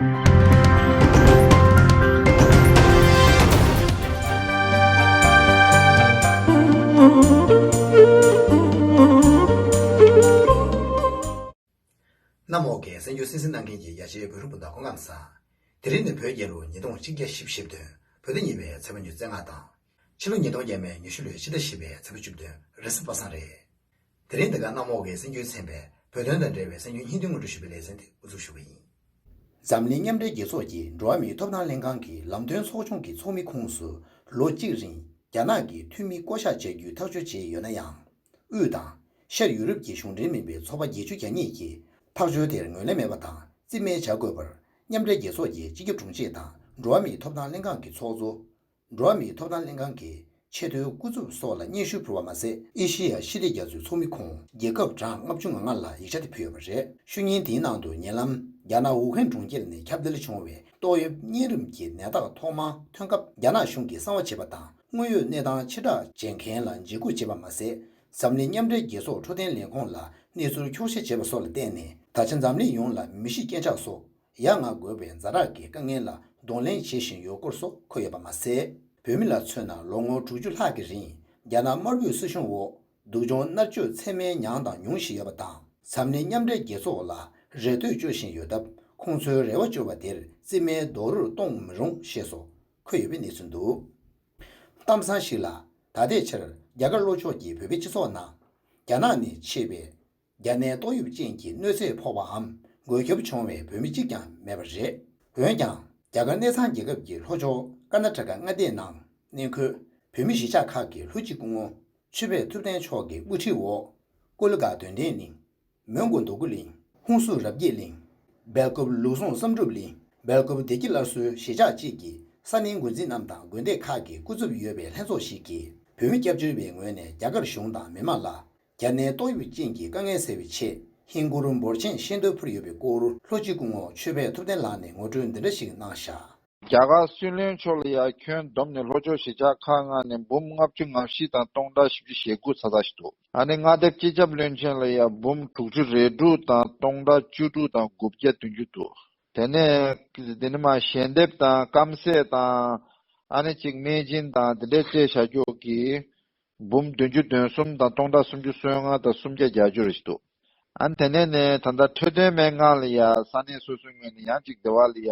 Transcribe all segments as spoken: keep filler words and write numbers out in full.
གནམ་འོག་གི་གསར་འགྱུར་གསན་གཟིགས་གནང་མཁན་གྱི་ཡ་ཆེའི་བོད་རིགས་སྤུན་ཟླ་སྐུ་ཁམས་བཟང་། དེ་རིང་ནི་བོད་རྒྱལ་ལོ་ཉིས་སྟོང་ཆིག་བརྒྱ་བཞི་བཅུ་ཞེ་བདུན། བོད་ཟླ་གཉིས་པའི་ཚེས་པ་ཉེར་ལྔ་དང་། ཕྱི་ལོ་ཉིས་སྟོང་ཉི་ཤུ་ལོའི་ཕྱི་ཟླ་བཞི་པའི་ཚེས་པ་བཅུ་བདུན། རེས་གཟའ་པ་སངས་རེད། དེ་རིང་འདི་ག་གནམ་འོག་གི་གསར་འགྱུར་ཚན་པས་བོད་དོན་དང་འབྲེལ་བའི་གསར་འགྱུར་སྙིང་བསྡུས་སྔོན་འགྲོ་ཞུ་བའི་ལེ་ཚན་དེ་འགོ་འཛུགས་ཞུ་བ་ཡིན། འཛམ་གླིང་མཉམ་འབྲེལ་རྒྱལ་ཚོགས་ཀྱི་འགྲོ་བ་མིའི་ཐོབ་ཐང་ལྷན་ཁང་གི་ལམ་སྟོན་ཚོགས་ཆུང་གི་ཚོགས་མི་ཁོངས་སུ་ལོ་གཅིག་རིང་རྒྱ་ནག་གི་འཐུས་མི་བསྐོ་གཞག་བྱ་རྒྱུའི་ཐག་གཅོད་བྱས་ཡོད་ན་ཡང་། དབུས་དང་ཤར་ཡུ་རོབ་ཀྱི་གཞུང་འབྲེལ་མིན་པའི་ཚོགས་པ་བརྒྱད་ཅུ་གྱ་གཉིས་ཀྱིས་ཐག་གཅོད་དེར་ངོས་ལེན་མེད་པ་དང་རྩིས་མེད་བྱ་དགོས་པར་མཉམ་འབྲེལ་རྒྱལ་ཚོགས་ཀྱི་སྤྱི་ཁྱབ་དྲུང་ཆེ་དང་འགྲོ་བ་མིའི་ཐོབ་ཐང་ལྷན་ཁང་གི་ཚོགས་གཙོ། འགྲོ་བ་མིའི་ཐོབ་ཐང་ལྷན་ཁང་གི་ཆེས་མཐོའི་སྐུ་ཚབ་སོགས་ལ་སྙན་ཞུ་ཕུལ་བ་མ་ཟད། ཨེ་ཤེ་ཡ་ཞི་བདེ་རྒྱ་མཚོའི་ཚོགས་མི་ཁོངས་རྒྱལ་ཁབ་གྲངས་ལྔ་བཅུ་ང་ལྔ་ལ་ཡིག་ཆ་དེ་ཕུལ་ཡོད་པ་རེད། ཤུལ་ཉིན་དེའི་ནང་དུ་ཉེ་ལམ་རྒྱ་ནག་ཝུ་ཧན་གྲོང་ཁྱེར་ནས་ཁྱབ་གདལ་བྱུང་བའི་ཏོག་དབྱིབས་གཉན་རིམས་ཀྱི་ནད་རྟགས་ཐོག་མ་ཐོན་སྐབས། རྒྱ་ནག་གཞུང་གིས་གསང་བ་བྱས་པ་དང་། དངོས་ཡོད་གནས་སྟངས་ཕྱིར་བསྒྲགས་བྱེད་མཁན་ལ་འཇིགས་སྐུལ་བྱས་པ་མ་ཟད། འཛམ་གླིང་མཉམ་འབྲེལ་རྒྱལ་ཚོགས་འཕྲོད་བསྟེན་ལས་ཁུངས་ལ་གནས་ཚུལ་འཁྱོག་བཤད་བྱས་པ་སོགས་ལ་བརྟེན་ནས། ད་ཆ་འཛམ་གླིང་ཡོངས་ལ་མི་ཤི་རྐྱེན་ཆག་སོགས་ཡ་ང་དགོས་པའི་ཛ་དྲག་གི་དཀའ་ངལ་ལ་གདོང་ལེན་བྱེད་བཞིན་ཡོད་སྐོར་སོགས་འཁོད་ཡོད་པ་མ་ཟད། བོད་མི་ལ་མཚོན་ན། ལོ་ངོ་དྲུག་ཅུ་ལྷག་གི་རིང་རྒྱ་ནག་དམར་པོའི་སྲིད་གཞུང་འོག་སྡུག་སྦྱོང་མནར་གཅོད་ཚད་མེད་མྱངས་དང་མྱོང་བཞིན་ཡོད་པ་དང་། འཛམ་གླིང་མཉམ་འབྲེལ་རྒྱལ་ཚོགས་ལ་རེ་ལྟོས་བཅོལ་བཞིན་ཡོད་སྟབས། ཁོང་ཚོའི་རེ་བ་བཅོལ་བ་དེར་རྩིས་མེད་རྡོག་རོལ་གཏོང་མི་རུང་ཞེས་སོགས་འཁོད་ཡོད་པའི་གནས་ཚུལ་འདུག། གཏམ་བཟང་ཞིག་ལ། ད་ལྟའི་ཆར་རྒྱ་གར་ལྷོ་ཕྱོགས་ཀྱི་བོད་པའི་སྤྱི་ཚོགས་ནང་རྒྱ་ནག་ནས་མཆེད་པའི་རྒྱ་ནད་ཏོག་དབྱིབས་ཅན་གྱི་གནོད་འཚེ་ཕོག་པའམ་འགོས་ཁྱབ་བྱུང་བའི་བོད་མི་གཅིག་ཀྱང་མེད་པ་རེད། འོན་ཀྱང་། རྒྱ་གར་གནས་ཚང་རྒྱལ་ཁབ་ཀྱི་ལྷོ་ཕྱོགས་ཀར་ན་ཊ་ཀ་མངའ་སྡེའི་ནང་གནས་འཁོད་བོད་མི་གཞིས་ཆགས་ཁག་གི་ལྷུ་སྤྱི་སྐུ་ངོ་ཆོས་འཕེལ་ཐུབ་བསྟན་མཆོག་གི་དབུ་ཁྲིད་འོག་ཀོ་ལི་གྷལ་དོན་ལྡན་གླིང་། མོན་གྷོ་འདོད་རྒུ་གླིང་། ཧུན་སུར་རབ་རྒྱས་གླིང་། སྦེལ་ཀོབ་ལུགས་ཟུང་བསམ་གྲུབ་གླིང་། སྦེལ་ཀོབ་བདེ་སྐྱིད་སླར་གསོའི་གཞིས་ཆགས་བཅས་ཀྱི་ས་གནས་འགོ་འཛིན་རྣམས་དང་དགོན་སྡེ་ཁག་གི་སྐུ་ཚབ་ཡོད་པའི་ལྷན་ཚོགས་ཤིག་གིས། བོད་མི་སྐྱབས་བཅོལ་བའི་ངོས་ནས་རྒྱ་གར་གཞུང་དང་མི་མང་ལ། རྒྱ་ནད་ཏོག་དབྱིབས་ཅན་གྱི་དཀའ་ངལ་སེལ་བའི་ཆེད། ཧིན་སྒོར་འབོར་ཆེན་ཤེས་འདོད་ཕུལ་ཡོད་པའི་སྐོར། ལྷུ་སྤྱི་སྐུ་ངོ་ཆོས་འཕེལ་ཐུབ་བསྟན་ལགས་ནས་ངོ་སྤྲོད་འདི་འདྲ་ཞིག་གནང་བཞག། རྒྱ་གར་སྲིད་བློན་མཆོག་ལ་ཡ་ཁྱོན་བསྡོམས་ནས་ལྷོ་ཕྱོགས་གཞིས་ཆགས་ཁག་ལྔ་ནས་འབུམ་ལྔ་བཅུ་ང་བཞི་དང་སྟོང་ཕྲག་བཞི་བཅུ་ཞེ་དགུ་ཚ་ཚ་ཞིག་འདུག། ཨ་ནི་མངའ་སྡེ་སྤྱི་ཁྱབ་བློན་ཆེན་ལ་ཡ་འབུམ་དྲུག་ཅུ་རེ་དྲུག་དང་སྟོང་ཕྲག་བཅུ་དྲུག་དང་དགུ་བརྒྱ་བདུན་ཅུ་འདུག། དེ་ནས་དེ་ནི་མ་ཞལ་འདེབས་དང་སྐམ་ཟས་དང་། ཨ་ནི་གཅིག་སྨན་སྦྱིན་དང་དེ་འདྲའི་སྤྲད་བཞག་ཀྱོག་གི། འབུམ་བདུན་ཅུ་དོན་གསུམ་དང་སྟོང་ཕྲག་སུམ་ཅུ་སོ་ལྔ་དང་སུམ་བརྒྱ་བརྒྱད་ཅུ་རེ་ཞིག་འདུག། ཨ་ནི་དེ་ནས་ནས་ད་ལྟ་འཕྲོད་བསྟེན་སྨན་ཁང་ལ་ཡ་ས་གནས་སོ་སོའི་ངོས་ནས་ཡང་གཅིག་སྡེ་བ་ལ་ཡ་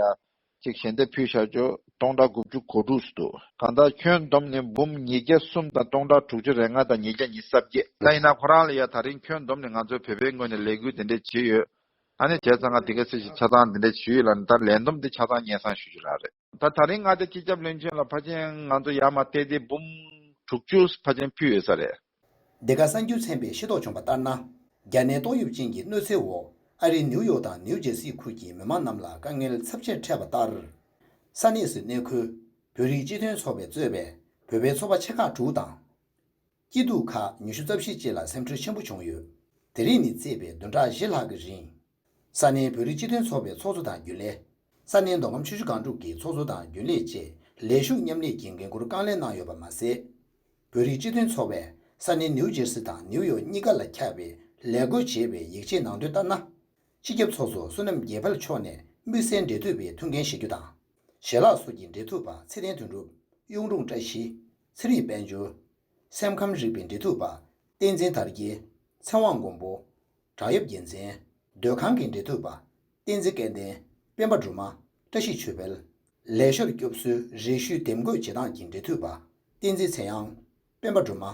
གཅིག་ཞལ་འདེབས་ཕུལ་བཞག་ཀྱོག་སྟོང་ཕྲག་དགུ་བཅུ་གོ་དྲུག་ཞིག་འདུག། གང་ལྟར་ཁྱོན་བསྡོམས་ནས་འབུམ་ཉིས་བརྒྱ་གསུམ་དང་སྟོང་ཕྲག་དྲུག་ཅུ་རེ་ལྔ་དང་ཉིས་བརྒྱ་ཉི་ཤུ་རྩ་བརྒྱད། ད་ཡིན་ན་ཁོ་རང་ལ་ཡ་ད་རིང་ཁྱོན་བསྡོམས་ནས་ང་ཚོའི་བོད་པའི་ངོས་ནས་ལས་འགུལ་དེ་འདྲས་བྱས་ཡོད། ཨ་ནི་བྱས་ཙང་ང་དེ་ག་ཚོད་ཞིག་ཆ་ཚང་དེ་འདྲས་ཞུས་ཡོད་ལ་ནི། ད་ལས་བསྡོམས་དེ་ཆ་ཚང་སྙན་སེང་ཞུ་རྒྱུ་རང་རེད། ད་ད་རིང་མངའ་སྡེ་སྤྱི་ཁྱབ་བློན་ཆེན་ལ་ཕལ་ཆེར་ང་ཚོ་ཡར་མར་བལྟས་ཏེ་འབུམ་དྲུག་ཅུ་ཕལ་ཆེར་ཕུལ་ཡོད་ས་རེད། འདི་ག་གསར་འགྱུར་ཚན་པས་ཤེས་རྟོགས་བྱུང་བ་ལྟར་ན། རྒྱ་ནད་ཏོག་དབྱིབས་ཅན་གྱི་གནོད་འཚེའི་འོག་ཨ་རིའི་ནིའུ་ཡོག་དང་ནིའུ་ཇེར་སི་ཁུལ་གྱི་མི་མང་རྣམས་ལ་དཀའ་ངལ་ཚབས་ཆེར་འཕྲད་པ་ལྟར། ས་གནས་སུ་གནས་འཁོད་བོད་རིགས་སྤྱི་མཐུན་ཚོགས་པས་གཙོས་པའི་བོད་པའི་ཚོགས་པ་ཆེ་ཁག་དྲུག་དང་། སྐྱིད་སྡུག་ཁག་ཉི་ཤུ་རྩ་བཞི་བཅས་ལ་སེམས་ཁྲལ་ཆེན་པོ་བྱུང་ཡོད། དེ་རིང་ནས་བརྩིས་པའི་བདུན་ཕྲག་བཞི་ལྷག་གི་རིང་། ས་གནས་བོད་རིགས་སྤྱི་མཐུན་ཚོགས་པའི་ཚོགས་གཙོ་དང་རྒྱུན་ལས། ས་གནས་མདོ་ཁམས་ཆུ་བཞི་སྒང་དྲུག་གི་ཚོགས་གཙོ་དང་རྒྱུན་ལས་བཅས་ལས་ཞུགས་མཉམ་ལས་ཀྱི་འགན་འཁུར་རྐང་ལེན་གནང་ཡོད་པ་མ་ཟད། བོད་རིགས་སྤྱི་མཐུན་ཚོགས་པས་ས་གནས་ནིའུ་ཇེར་སི་དང་ནིའུ་ཡོག་གཉིས་ཀ་ལ་ཁྱབ་པའི་ལས་བགོས་བྱས་པའི་ཡིག་ཆའི་ནང་དོན་ལྟར་ན། སྤྱི་ཁྱབ་ཚོགས་གཙོ་བསོད་ནམས་རྒྱལ་དཔལ་མཆོག་ནས་དམིགས་བསལ་འབྲེལ་མཐུད་པའི་ཐུགས་འགན་བཞེས་རྒྱུ་དང་། ཞལ་ལག་སོགས་ཀྱི་འབྲེལ་མཐུད་པ་ཚེ་བརྟན་དོན་གྲུབ། གཡུང་དྲུང་བཀྲ་ཤིས། ཚེ་རིང་དཔལ་འབྱོར། སེམས་ཁམས་རིག་པའི་འབྲེལ་མཐུད་པ། བསྟན་འཛིན་དར་རྒྱས། ཚེ་དབང་མགོན་པོ། བྲག་གཡབ་རྒྱལ་མཚན། སྡོད་ཁང་གི་འབྲེལ་མཐུད་པ། བསྟན་འཛིན་སྐལ་ལྡན། སྤེན་པ་སྒྲོལ་མ། བཀྲ་ཤིས་ཆོས་འཕེལ། ལས་ཤོར་སྐྱོབ་གསོའི་རེ་ཞུའི་འདེམས་བསྐོ་བྱེད་སྟངས་ཀྱི་འབྲེལ་མཐུད་པ། བསྟན་འཛིན་ཚེ་དབྱངས། སྤེན་པ་སྒྲོལ་མ།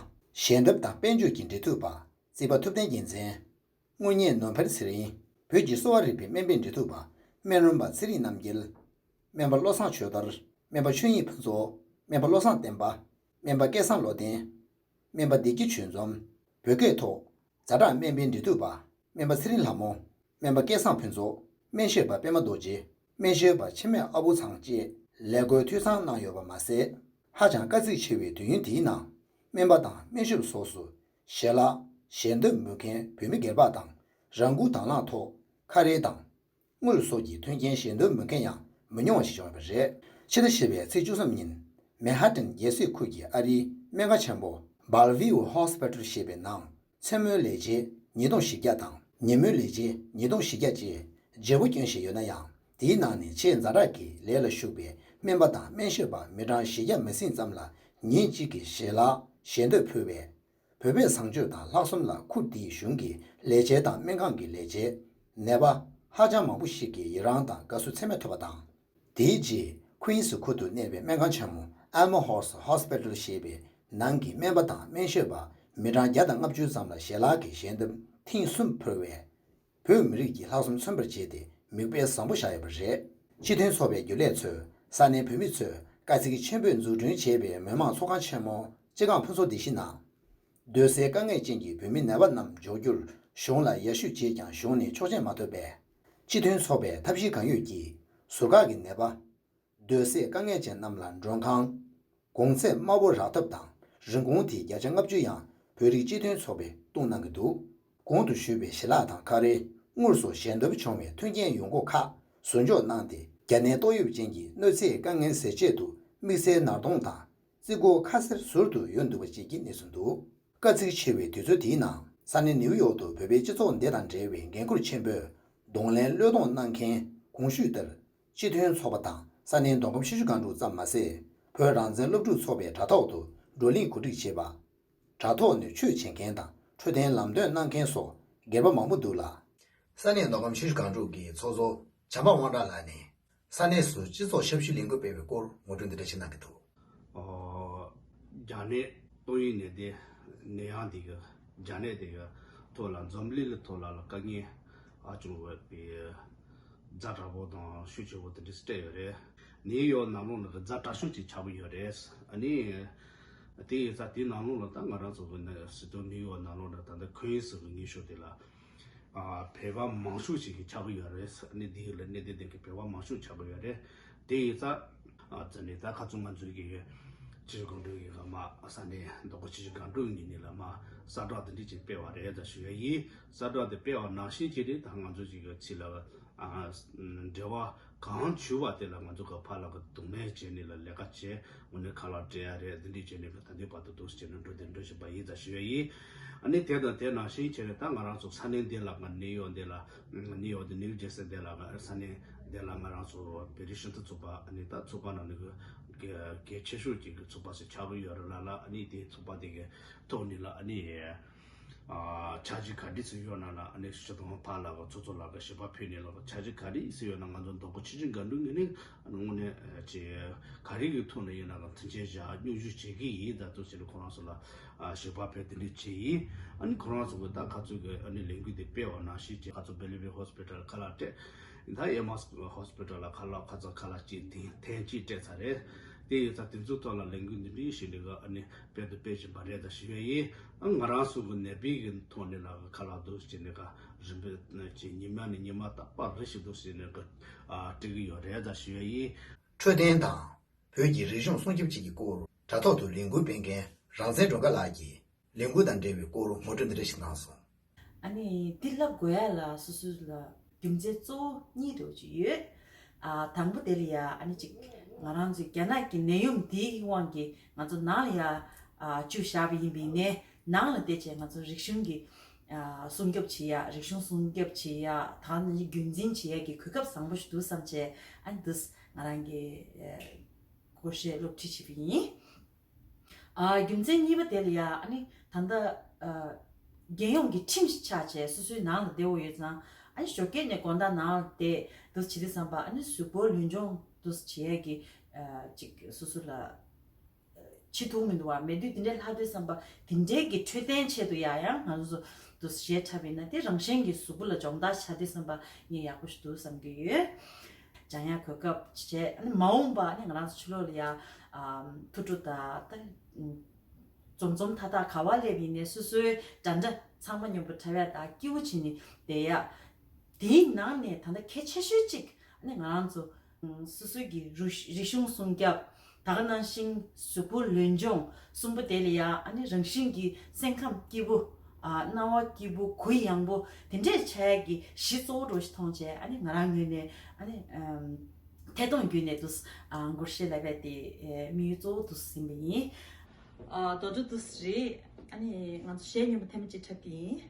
ཞལ་འདེབས་དང་དཔལ་འབྱོར་གྱི་འབྲེལ་མཐུད་པ། རྩིས་པ་ཐུབ་བསྟན་རྒྱལ་མཚན། དངུལ་གཉེར་ནོར་འཕེལ་ཚེ་རིང་། བོད་ཀྱི་གསོ་བ་རིག་པའི་སྨན་པའི་འབྲེལ་མཐུད་པ། སྨན་རོན་པ་ཚེ་རིང་རྣམ་རྒྱལ། སྨན་པ་བློ་བཟང་ཆོས་དར། སྨན་པ་ཆོས་དབྱིངས་ཕུན་ཚོགས། སྨན་པ་བློ་བཟང་བསྟན་པ། སྨན་པ་སྐལ་བཟང་བློ་ལྡན། སྨན་པ་བདེ་སྐྱིད་ཆོས་འཛོམས། བོད་སྐད་ཐོག་ཛ་དྲག་སྨན་པའི་འབྲེལ་མཐུད་པ། སྨན་པ་ཚེ་རིང་ལྷ་མོ། སྨན་པ་སྐལ་བཟང་ཕུན་ཚོགས། སྨན་ཞབས་པ་པད་མ་རྡོ་རྗེ། སྨན་ཞབས་པ་འཆི་མེད་ཨ་བུ་ཚང་བཅས་ལས་བགོས་འཐུས་ཚང་གནང་ཡོད་པ་མ་ཟད། ཧ་ཅང་དཀའ་ཚེགས་ཆེ་བའི་དུས་ཡུན་དེའི་ནང་། སྨན་པ་དང་སྨན་ཞབས་སོགས་སུ་ཞལ་ལག་ཞལ་འདེབས་འབུལ་མཁན་བོད་མི་སྒེར་པ་དང་། རང་འཁུར་དང་བླངས་ཐོག་ཁ་རས་དང་། དངུལ་སོགས་ཀྱི་མཐུན་རྐྱེན་ཞལ་འདོན་མུ་མཁན་ཡང་མི་ཉུང་བ་ཞིག་བྱུང་ཡོད་པ་རེད། ཕྱི་ཟླ་བཞི་པའི་ཚེས་བཅུ་གསུམ་ཉིན། མན་ཧ་ཏན་རྒྱལ་སྲིད་ཁུལ་གྱི་ཨ་རིའི་སྨན་ཁང་ཆེན་པོ་Bellevue Hospital ཞེས་པའི་ནང་། མཚན་མོའི་ལས་བྱེད་ཉིས་སྟོང་བཞི་བརྒྱ་དང་ཉིན་མོའི་ལས་བྱེད་ཉིས་སྟོང་བཞི་བརྒྱ་བཅས་བརྗེ་པོ་བསྐྱོན་བཞིན་ཡོད་ན་ཡང་། དེའི་ནང་ནས་ཆེས་ཛ་དྲག་གི་ལས་ལ་ཞུགས་པའི་སྨན་པ་དང་སྨན་ཞབས་པ་མི་གྲངས་བཞི་བརྒྱ་མ་ཟིན་ཙམ་ལ་ཉིན་གཅིག་གི་ཞལ་ལག་ཞལ་འདེབས་ཕུལ་བས། བོད་པས་བཟང་སྤྱོད་དང་ལྷག་བསམ་ལ་ཁུར་དེའི་གཞུང་གི་ལས་བྱེད་དང་སྨན་ཁང་གི་ལས་བྱེད། ནད་པ་ཧ་ཅང་མང་པོ་ཞིག་གིས་ཡི་རངས་དང་དགའ་བསུ་ཚད་མེད་ཐོབ་པ་དང་། དེའི་རྗེས་ཁུན་སི་ཁུལ་དུ་གནས་པའི་སྨན་ཁང་ཆེན་མོ་Elmhurst Hospital ཞེས་པའི་ནང་གི་སྨན་པ་དང་སྨན་ཞབས་པ་མི་གྲངས་བརྒྱ་དང་ལྔ་བཅུ་ཙམ་ལ་ཞལ་ལག་གི་ཞལ་འདེབས་ཐེངས་གསུམ་ཕུལ་བས། བོད་མི་རིགས་ཀྱི་ལྷག་བསམ་མཚོན་པར་བྱས་ཏེ་མིག་དཔེ་བཟང་པོ་བཞག་ཡོད་པ་རེད། སྤྱི་མཐུན་ཚོགས་པའི་རྒྱུན་ལས་ཚོས་ས་གནས་བོད་མི་ཚོས་དཀའ་ཚེགས་ཆེན་པོས་འཛུགས་སྐྲུན་བྱས་པའི་མི་མང་ཚོགས་ཁང་ཆེན་མོ་སྤྱི་ཁང་ཕུན་ཚོགས་སྡེ་བཞི་ནང་། སྡོད་སའི་དཀའ་ངལ་ཅན་གྱི་བོད་མི་ནད་པ་རྣམས་འཇོག་རྒྱུར་གཞུང་ལ་ཡར་ཞུ་བྱས་ཀྱང་གཞུང་ནས་ཆོག་མཆན་མ་ཐོབ་པས། སྤྱི་མཐུན་ཚོགས་པས་ཐབས་ཤེས་གང་ཡོད་ཀྱིས་ཟུར་བཀག་གི་ནད་པ། སྡོད་སའི་དཀའ་ངལ་ཅན་རྣམས་ལ་མགྲོན་ཁང་། གོང་ཚད་དམའ་བོ་རག་ཐབས་དང་རིན་གོང་དེའི་བརྒྱ་ཆ་ལྔ་བཅུ་ཡང་བོད་རིགས་སྤྱི་མཐུན་ཚོགས་པས་གཏོང་གནང་གི་འདུག། གོང་དུ་ཞུས་པའི་ཞལ་ལག་དང་ཁ་རས་དངོས་སུ་ཞལ་འདེབས་བྱུང་བའི་མཐུན་རྐྱེན་ཡོང་སྒོ་ཁག་ཟུར་འཇོག་གནང་སྟེ། རྒྱ་ནད་ཏོག་དབྱིབས་ཅན་གྱི་གནོད་འཚེའི་དཀའ་ངལ་སེལ་ཆེད་དུ་དམིགས་བསལ་ནར་གདོང་དང་རྩིས་འགོ་ཁ་གསལ་ཟུར་དུ་ཡོད་འདུག་པ་བཅས་ཀྱི་གནས་ཚུལ་འདུག། དཀའ་ཚེགས་ཆེ་བའི་དུས་ཚོད་དེའི་ནང་ས་གནས་ནིའུ་ཡོག་ཏུ་བོད་པའི་སྤྱི་ཚོགས་འདི་དང་འབྲེལ་བའི་འགན་ཁུར་ཆེན་པོས་གདོང་ལེན་བློས་གཏོང་གནང་མཁན་གོང་ཞུས་ལྟར། སྤྱི་མཐུན་ཚོགས་པ་དང་ས་གནས་མདོ་ཁམས་ཆུ་བཞི་སྒང་དྲུག་ཙམ་མ་ཟད། བོད་རང་བཙན་སློབ་ཕྲུག་ཚོགས་པའི་དྲ་ཐོག་ཏུ་བགྲོ་གླེང་གོ་སྒྲིག་བྱེད་པ། དྲ་ཐོག་ནས་ཆོས་བྱེད་མཁན་དང་འཕྲོད་བསྟེན་ལམ་སྟོན་གནང་མཁན་སོགས་སྒེར་པ་མང་པོ་འདུག་ལ། ས་གནས་མདོ་ཁམས་ཆུ་བཞི་སྒང་དྲུག་གི་ཚོགས་གཙོ་བྱམས་པ་དབང་གྲགས་ལགས་ནས། ས་གནས་སུ་སྤྱི་ཚོགས་ཞབས་ཞུའི་ལས་འགུལ་སྤེལ་བའི་སྐོར་ངོ་སྤྲོད་འདི་འདྲ་ཞིག་གནང་གི་འདུག། ཨོ། རྒྱ་ནད་ཏོག་དབྱིབས་ནད་དེ་ནད་ཡམས་དེ་གི་རྒྱ་ནད་དེ་གི་ཐོག་ལ་འཛམ་གླིང་ལ་ཐོག་ལ་ལ་དཀའ་ངལ་ཨ་བྱུང་བའི་ཛ་དྲག་པོ་དང་ཤུགས་ཆེ་བོ་དེ་འདྲ་སྤྲད་ཡོད་རེད། ནིའུ་ཡོག་ནང་ལོགས་ལ་གི་ཛ་དྲག་ཤོས་ཅིག་ཆགས་ཀྱི་ཡོད་རེད། ཨ་ནི་དེ་ཡིན་ཙང་དེའི་ནང་ལོགས་ལ་ད་ང་རང་ཚོ་གི་ནི་སྲིད་དོན་ནིའུ་ཡོག་ནང་ལོགས་ལ་ད་ལྟ་ཁོན་ཡིན་སི་གི་ཉི་ཤུ་དེ་ལ། ཨ། བོད་པ་མང་ཤོས་ཤིག་གིས་ཆགས་ཀྱི་ཡོད་རེད། ཨ་ནི་འདི་ཡི་ལ་གནས་སྡོད་མཁན་གྱི་བོད་པ་མང་ཤོས་ཆགས་ཀྱི་ཡོད་རེད། དེ་ཡིན་ཙང་། ཨ། ཙི་ནི་ད་ཁ་ཚུགས་ང་ཚོའི་གི་ཆུ་བཞི་སྒང་དྲུག་གི་ག་མ་ས་གནས་མདོ་ཁམས་ཆུ་བཞི་སྒང་དྲུག་གཉིས་ནས་ལ་མ་གསལ་བསྒྲགས་འདི་འདྲ་ཅིག་སྤེལ་བ་རེད་ད་ཞུ་ཡ་ཡིན། གསལ་བསྒྲགས་འདི་སྤེལ་བ་ནང་བཞིན་བྱས་ཏེ་ད་ང་ཚོ་ཅིག་གི་ཕྱི་ལ། ཨ། འབྲེལ་བ་གང་བྱུང་བ་དེ་ལ་ང་ཚོ་གི་ཕར་ལ་གི་གདོང་ལེན་བྱས་ནས་ལ་ལས་ཀ་བྱས། དངོས་གནས་ཁ་ལག་སྤྲད་ཡ་རེད། འདི་འདྲས་བྱས་ནས་ད་ལྟའི་བར་དུ་འདུག་སེ་བྱས་ནས་འགྲོ་བསྡད་འགྲོ་བཞིན་པ་ཡིན་ཙང་ཞུ་ཡ་ཡིན། ཨ་ནི་དེ་དང་དེ་ནང་བཞིན་བྱས་ནས་ད་ང་རང་ཚོ་ས་གནས་འདི་ལ་ང་ནིའུ་ཡོག་འདི་ལ་ནིའུ་ཡོག་འདི་ནིའུ་ཇེར་སི་འདི་ལ་ང་ས་གནས་འདི་ལ་ང་རང་ཚོ་བོད་རིགས་སྤྱི་མཐུན་ཚོགས་པ། ཨ་ནི་ད་ཚོགས་པ་ནང་ནས་གི་གལ་ཆེ་ཤོས་ཅིག་གི་ཚོགས་པ་ཞིག་ཆགས་ཀྱི་ཡོད་རེད་ལ་ལ། ཨ་ནི་དེའི་ཚོགས་པ་དེ་གི་ཐོག་ནས་ལ་ཨ་ནི། ཨ། འཆར་གཞི་ག་འདྲ་ཞིག་ཡོད་ན་ལ་ཨ་ནི་སྤྱི་དང་ཕར་ལ་གི་ཚོགས་གཙོ་ལགས་ཀྱིས་ཞིབ་པ་ཕུལ་ནས་ལ་འཆར་གཞི་ག་འདྲ་ཞིག་ཡོད་ན་ང་ཚོ་མདོ་ཁམས་ཆུ་བཞི་སྒང་དྲུག་ངོས་ནས་ཨ་ནི་དངོས་གནས་ཅིག་ག་རེ་གི་ཐོག་ནས་ཡིན་ན་ལ་མཐུན་རྐྱེན་བཞག་སྙོབ་བསྡུར་བྱེད་ཀྱི་ཡིན། ད་ཚོ་ཞིག་ལ་ཁོ་རང་ཚོ་ལ་ཨ་ཞིབ་པ་ཕུལ་དེ་འདྲ་བྱས་ཡིན། ཨ་ནི་ཁོ་རང་ཚོ་གི་ད་ཁ་ཚུགས་གི་ཨ་ནི་ལས་འགུལ་དེ་སྤེལ་བ་ནང་བཞིན་ཅིག་ཁ་ཚུགས་བེ་ལི་བེ་ཧོ་སི་པི་ཊལ་ཁ་ལག་སྤྲད། ད་ཨེམ་ཨེས་ཧོ་སི་པི་ཊལ་ལ་ཁ་ལག་ཁ་ཚ་ཁ་ལག་གཅིག་ཐེངས་ཐེངས་གཅིག་སྤྲད་ཚར་རེད། དེ་ཡིན་ཙང་དེ་ཚོའི་ཐོག་ལ་ལས་འགུལ་འདི་འདྲའི་ཞིག་འདི་ག་ཨ་ནི་སྤེལ་དུ་སྤེལ་བཞིན་པ་རེད་ད་ཞུ་ཡ་ཡིན། ཨ་ང་རང་ཚོ་གི་ནད་པའི་གི་ཐོག་ནས་ལ་ཁ་ལག་འདུག་ཅེས་ནས་ག་རིམ་པས་ཅིག་ཉི་མ་ནས་ཉི་མ་རྟག་པར་རེ་ཞིག་འདུག་ཅེས་ནས་ག་ཨ་སྤྲད་གི་ཡོད་རེད་ད་ཞུ་ཡ་ཡིན། འཕྲོད་བསྟེན་དང་བོད་ཀྱི་རིག་གཞུང་སྲུང་སྐྱོབ་བཅས་ཀྱི་སྐོར་དྲ་ཐོག་ཏུ་ལས་འགུལ་སྤེལ་མཁན་རང་བཙན་སྒྲོལ་དཀར་ལགས་ཀྱིས། ལས་འགུལ་དང་འབྲེལ་བའི་སྐོར་ངོ་སྤྲོད་འདི་འདྲ་ཞིག་གནང་སོང་། ཨ་ནི་འདི་ལབ་དགོས་ཡ་ལ་སོ་སོ་ལ་རྒྱུ་མཚན་གཙོ་བོ་གཉིས་འདྲ་བོ་ཅིག་ཡོད། ཨ་དང་པོ་དེ་ལ་ཡ་ཨ་ནི་ཅིག་ང་རང་ཚོའི་རྒྱ་ནག་གི་ནད་ཡམས་འདིའི་དབང་གིས་ང་ཚོ་ནང་ལ་ཡ་ཨ་བཅུག་བཞག་པ་ཡིན་པས་ནས་ནང་ལ་བསྡད་བྱས་ང་ཚོ་རིག་གཞུང་གི་ཨ་སྲུང་སྐྱོབ་བྱེད་ཡ། རིག་གཞུང་སྲུང་སྐྱོབ་བྱེད་ཡ་དང་ནི་རྒྱུན་འཛིན་བྱེད་ཡ་གི་གོ་སྐབས་བཟང་པོ་ཞིག་འདུག་བསམ་བྱས་ཨ་ནི་འདི་ང་རང་གི་ཨ་སྐོར་བཤད་སློབ་ཁྲིད་བྱས་པ་ཡིན། ཨ་རྒྱུ་མཚན་གཉིས་པ་དེ་ལ་ཡ་ཨ་ནི་ད་ལྟ་ཨ་རྒྱལ་ཡོངས་ཀྱི་ཁྲིམས་ཤིག་ཆགས་བྱས་སོ་སོའི་ནང་ལ་བསྡད་འོ་ཡོད་ཙང་ཨ་ནི་ཞོགས་ཀས་ནས་དགོང་དག་ནང་ལ་བསྡད་འདུག་བྱེད་དུས་བསམ་པ་ཨ་ནི་གཟུགས་པོ་ལུས་སྦྱོང་འདུག་བྱེད་ཡས་ཀྱི་ཨ་ཅིག་སོ་སོ་ལ་ཨ་བྱེད་ཐུབ་མི་འདུག་བ། མེད་དུས་དེ་འདྲའི་ལྷག་དུས་བསམ་པ་དེ་འདྲའི་གི་འཕྲོད་བསྟེན་ཆེད་དུ་ཡ་ཡང་ང་ཚོ་འདུག་བྱེད་འཁྲབ་ཡིན་ན་དེ་རང་བཞིན་གྱི་གཟུགས་པོ་ལ་སྦྱོང་བརྡར་བྱ་དུས་བསམ་པ་ངས་ཡག་པོ་ཞིག་འདུག་བསམ་གྱི་ཡོད། སྦྱང་ཡ་གོ་སྐབས་བྱས། ཨ་ནི་མ་འོངས་པ་ཨ་ནི་ང་རང་ཚོ་ཕྱི་ལོགས་ལ་ཡ་ཨ་ཐུགས་སྤྲོ་དང་ད་འཛོམས་འཛོམས་ཐག་ཐག་ག་བ་སླེབས་ཡིན་ནའི་སོ་སོའི་འདྲ་འདྲ་ཚང་མ་མཉམ་པོ་འཁྲབ་ཡ་དང་སྐྱིད་པོ་བྱས་ནས་བསྡད་ཡ། དེའི་ནང་ནས་ད་ལྟ་གལ་ཆེ་ཤོས་གཅིག་ཨ་ནི་ང་རང་ཚོ་སོ་སོའི་གི་རུ་རིག་གཞུང་སྲུང་སྐྱོབ། ད་ག་ནང་བཞིན་གཟུགས་པོ་ལུས་སྦྱོང་གསུམ་པོ་དེ་ལ་ཡ་ཨ་ནི་རང་བཞིན་གྱི་སེམས་ཁམས་སྐྱིད་པོ། ཨ་སྣང་བ་སྐྱིད་པོ་གུ་ཡངས་པོ་དེ་འདྲས་བྱ་ཡག་གི་གཞི་གཙོ་བོ་འདྲ་ཞིག་མཐོང་བྱས་ཨ་ནི་ང་རང་ངོས་ནས་ཨ་ནི་ཨམ་ཐད་གཏོང་བརྒྱུད་ནས་དུ་ཨ་སྒོར་གཞས་ལབ་ཡ་དེ་ཨེ་དམིགས་ཡུལ་གཙོ་བོ་དུ་ཟིན་པ་ཡིན། ཨ་རྡོ་སྒྲ་དུ་རེད། ཨ་ནི་ང་ཚོ་གཞས་སྙན་པོ་ཐེངས་མ་གཅིག་འཁྲབ་ཀྱི་ཡིན།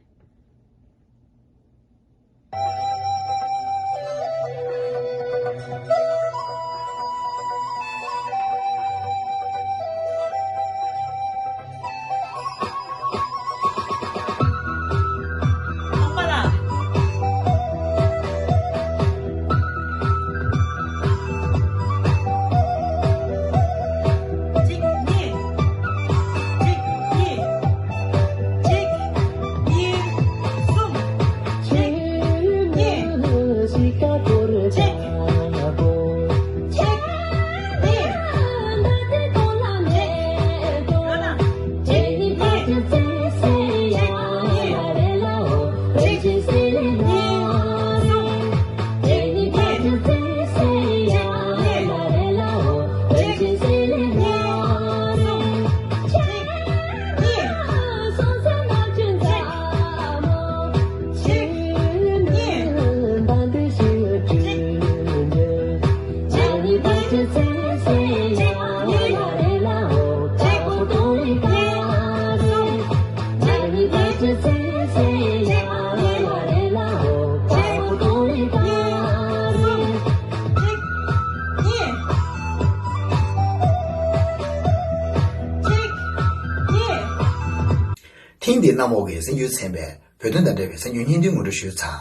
ཐེངས་འདིའི་གནམ་འོག་གི་གསར་འགྱུར་ཚན་པས་བོད་དོན་དང་འབྲེལ་བའི་གསར་འགྱུར་སྙིང་བསྡུས་ངོ་སྤྲོད་ཞུས་ཚར།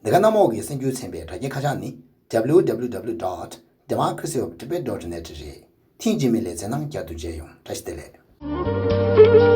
འདི་ག་གནམ་འོག་གི་གསར་འགྱུར་ཚན་པའི་དྲ་རྒྱའི་ཁ་བྱང་ནི། W W W dot democracy of tibet dot net རེད། ཐེངས་རྗེས་མའི་ལེ་ཚན་ནང་བསྐྱར་དུ་མཇལ་ཡོང་། བཀྲ་ཤིས་བདེ་ལེགས།